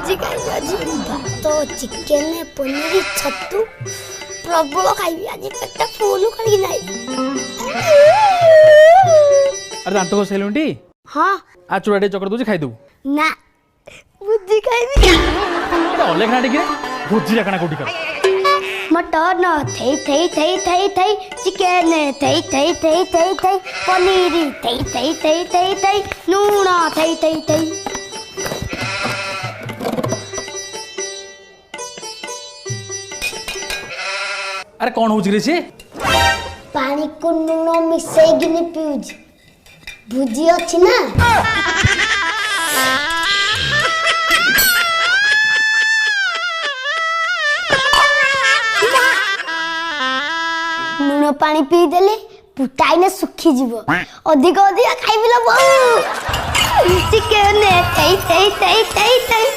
ଭୋଜି ଖାଇବି ଆଜି। ଭାତ, ଚିକେନ, ପନିର, ଛତୁ ପ୍ରବଳ ଖାଇବି ଆଜି। ପେଟ ଫୁଲ କରିକି ନାଇଁ। ଆରେ, ଦାନ୍ତ ଘଷି ଟି? ହଁ। ଆ, ଚୂଡ଼ା ଟିକେ ଚକଟି ଦଉଛି, ଖାଇଦେବୁ। ନା, ଭୋଜି ଖାଇବି। ଅଲେଖନା ଟିକେ ଭୋଜି ଡାକଣା କୋଉଠି କର। ମଟନ ଥେଇ ଥେଇ ଥେଇ ଥେଇ ଥେଇ, ଚିକେନ ଥେଇ ଥେଇ ଥେଇ ଥେଇ ଥେଇ, ପନିର ଥେଇ ଥେଇ ଥେଇ ଥେଇ ଥେଇ, ଲୁଣ ଥେଇ ଥେଇ ଥେଇ। ଆରେ, କ'ଣ ହଉଛି ରେ ସିଏ? ପାଣିକୁ ଲୁଣ ମିଶେଇକିନି ପିଉଛି। ଭୋଜି ଅଛି ନା। ଲୁଣ ପାଣି ପିଇଦେଲେ ପୁଟାଇନେ ଶୁଖିଯିବ। ଅଧିକ ଅଧିକ ଖାଇବି ଲୋ ବୋଉ। ଚିକେନ ଥେଇ ଥେଇ ଥେଇ ଥେଇ ଥେଇ।